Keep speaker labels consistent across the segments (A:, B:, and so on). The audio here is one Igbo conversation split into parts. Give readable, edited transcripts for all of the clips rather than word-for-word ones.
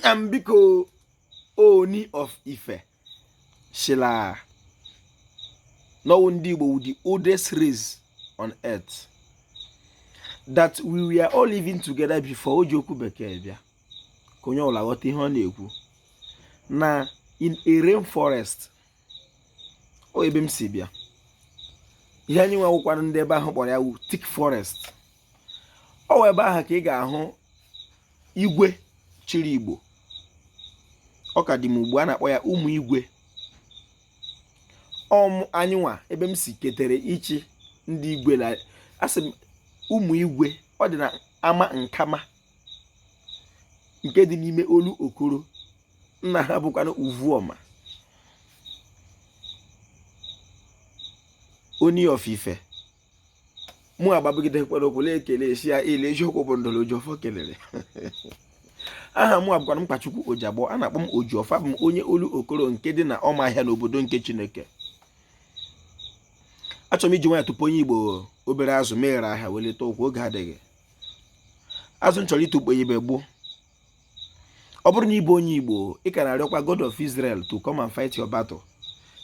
A: Am biko, Ooni of Ife shila na ọ wụ ndị Igbo wụ the oldest race on earth, that we were all living together before o ji okwu bekee bịa ka onye ọbụla ghọta ihe ọ na-ekwu na in a rainforest ọ ebe m si bịa. Ihe anyị nwa wụkwara ndị ebe ahụ kpọrọ ya wụ thick forest. Ọ wụ ebe ahụ ka ị ga-ahụ igwe chịrị Igbo. Ọ ka dị m ugbu a na-akpọ ya ụmụ igwe. Ọmụ anyị nwa ebe m si ketere ichi ndị igwe na asị m ụmụ igwe. Ọ dị na ama nkama nke dị n'ime Olokoro. Nna ha bụkwanụ Uvuoma, Ooni of Ife. Mụ agbabugide kwere okwu ekele esi ya ele eziokwu bụ ndụrụ Ojiọfọ kelere. Aha mụ abụkwana Mkpachukwu Ojiagbọ, a na-akpọ m Ojiọfọ. Abụ m onye Olokoro nke dị na Ọmahịa n'obodo nke Chineke. Achọrọ m iji nwayọ tụpụ onye Igbo obere azụ meghere ahịa welite ụkwụ. Oge adịghị. Azụ m chọrọ ịtụkpo ibe gboo. Ọ bụrụ na ị bụ onye Igbo, ị ka na-arịọkwa God of Israel to come and fight your battle,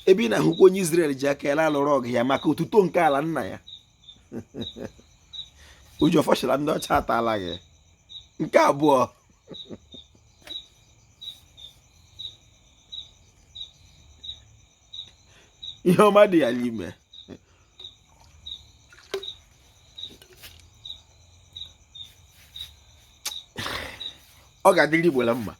A: ebe ị na-ahụkwa onye Israel ji aka ya alụrụ ọgụ ya maka otuto nke ala nna ya. Ojiọfọ sịla ndị ọcha ataala gị. Nke abụọ, ihe ọma dị ya n'ime. Ọ ga-adịrị Igbo la mma.